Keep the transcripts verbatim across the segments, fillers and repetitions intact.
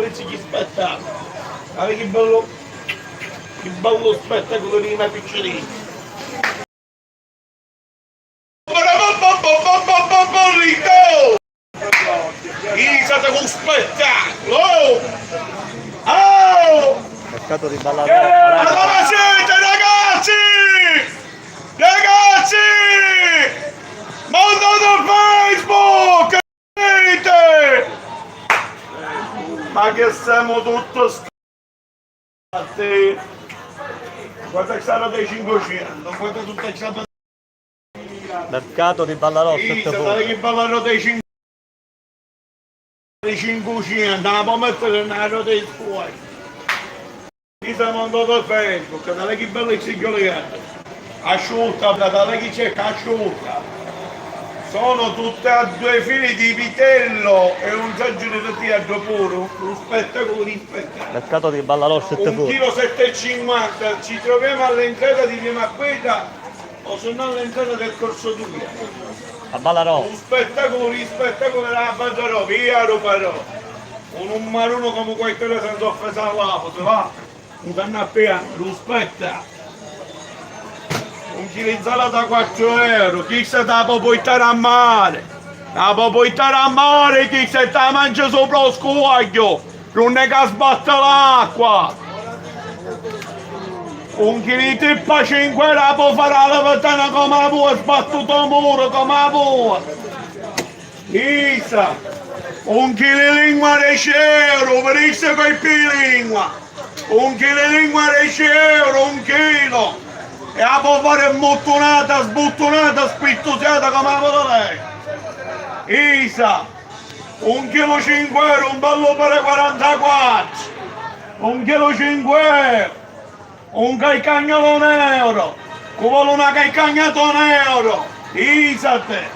Chi spettaculu! Guarda chi bellu, chi bellu spettaculu di una piccerina! Isa, cu spettaculu! Oh! Oh! Mercato di Ballarò. Allora siete, ragazzi! Ragazzi! Mandate a Facebook! Dite! Ma che siamo tutti scarti? Guarda sta roba dei cinquecento, guarda tutta sta... Mercato di Ballarò, sette... Isa, dai, che Ballarò dei cinquecento, dei cinquecento, non la può mettere nella ruota di scuola. Chi siamo andati a Facebook, dai, chi belli sti giuliani. Asciutta, dai, chi c'è che asciutta. Sono tutte e due fili di vitello e un saggio di vitello puro. Un spettacolo di spettacolo. Mercato di Ballarò, sette... Un chilo sette e cinquanta, ci troviamo all'entrata di via Macqueta o se no all'entrata del corso due. A Ballarò. Un spettacolo di spettacolo della Ballarò, via Ruparò. Un numero uno come questa, senza offesa all'altro, va. Un canapè, rispetta! Un chilo insalata a quattro euro, chi se la può portare a mare? La può portare a mare chi se la mangia sopra lo scuoio, non è che sbatte l'acqua! Un chilo di trippa cinque euro la può fare la levetana come la vuoi, sbattuto muro come la vuoi! Isa, un chilo di lingua deci euro, per isso che è più lingua. Un chilo di lingua deci euro, un chilo. E la può fare muttunata, sbuttunata, spittusiata come la vuole lei. Isa, un chilo cinque euro, un bello per quarantaquattro. Un chilo cinque euro. Un carcagnolo nero, cu voli una carcagna to nero, isate!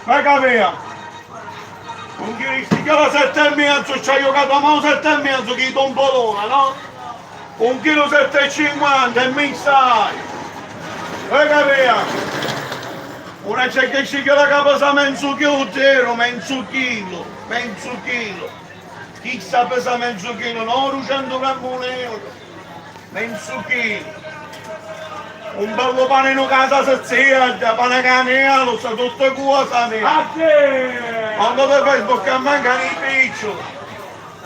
Ma capia? Un chilo sti chilo sette e mezzo, ci ha giocato ma un sette e mezzo chi tompolona, no? Un chilo sette e cinquanta e mi sai! Ma capia? Una c'è che ci la capa sa menzu chilo zero, menzu chilo, menzu chilo. Chi sa pesa menzu chilo, no, ducentu grammi un euro. Menzu chilo. Un bellu paninu casa se zerda, pane canelu, sa tutte cose nere. Quando te fai sboccare mancano i piccioli.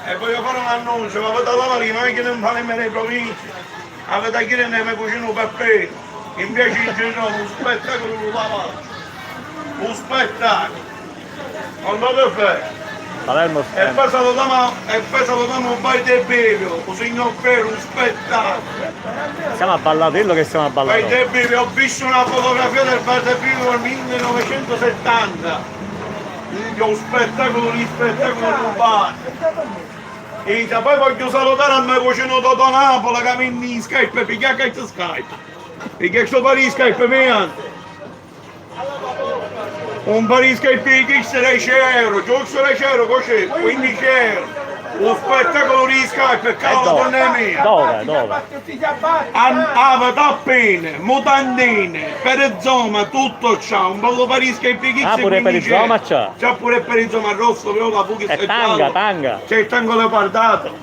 E voglio fare un annuncio, ma vado alla Marina, non è che non fare meno province. Avete a dire ne me cucino Peppino. Invece in generale un spettacolo lo lavaggio. Un spettacolo. Andate a fare. Palermo. E poi salutiamo, e poi salutiamo un bar di Bevio, un signor Piero, un spettacolo. Siamo a Ballatello che siamo a Ballarò. Bar di Bevio, ho visto una fotografia del bar di Bevio nel millenovecentosettanta. Minchia, un spettacolo di spettacolo un bar. E poi voglio salutare a me cucino Totò Napoli che mi in scarpe, piglia che scarpe. Piglia sto pari di scarpe mia. Un parisca e pighi dece euro, giusto dece euro così, quindici euro. Un spettacolo di scarpe, caro, donna mia. Dove, dove? Ave tappine, mutandine, perizoma, tutto c'ha, un bello parisca e pighi. Ah, pure perizoma c'ha? C'ha pure perizoma rosso, viola, fucsia e tanga, tanga. C'è il tango leopardato.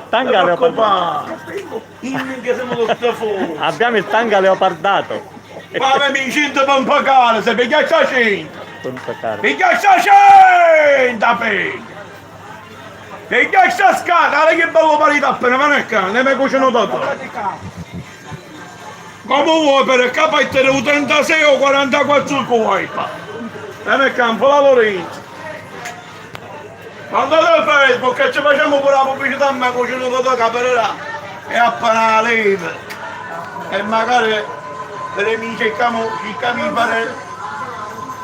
Tanga leopardato. Dimmi che siamo lo stafone. Abbiamo il tanga leopardato. Ma mi incinte per un po' caro, se pigliassi a cento. Per un po' caro. Pigliassi a cento, appena. Pigliassi a scatola, che bello parito appena, ma non è caro, ne me cucino tutto. Come vuoi per capire trentasei o quarantaquattro colpi? Non è campo, la Lorenzo. Andate a Facebook e ci facciamo pure la pubblicità, ma cucino tutto caperà e appena leve. E magari per mi cerchiamo, cerchiamo di fare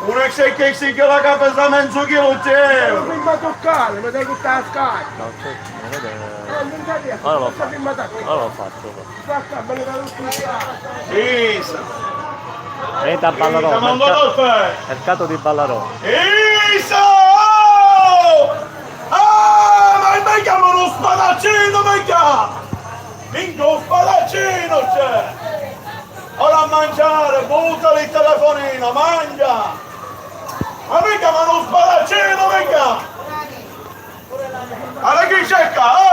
una che si chiama la capa sa menzo chilo zero. Prima toccare, mi dai tutta la scala. No, certo, non è che... Eh, non dai, ora lo faccio, ora lo faccio. Isa! Venite a Ballarò, mercato di Ballarò. Isa! Ah, ma mi chiamano spadaccino, mi chiama! Minchia, un spadaccino c'è! Ora a mangiare, buttali il telefonino, mangia! Ma mi chiamano spadaccino, mi chiama! Guarda chi Cecca!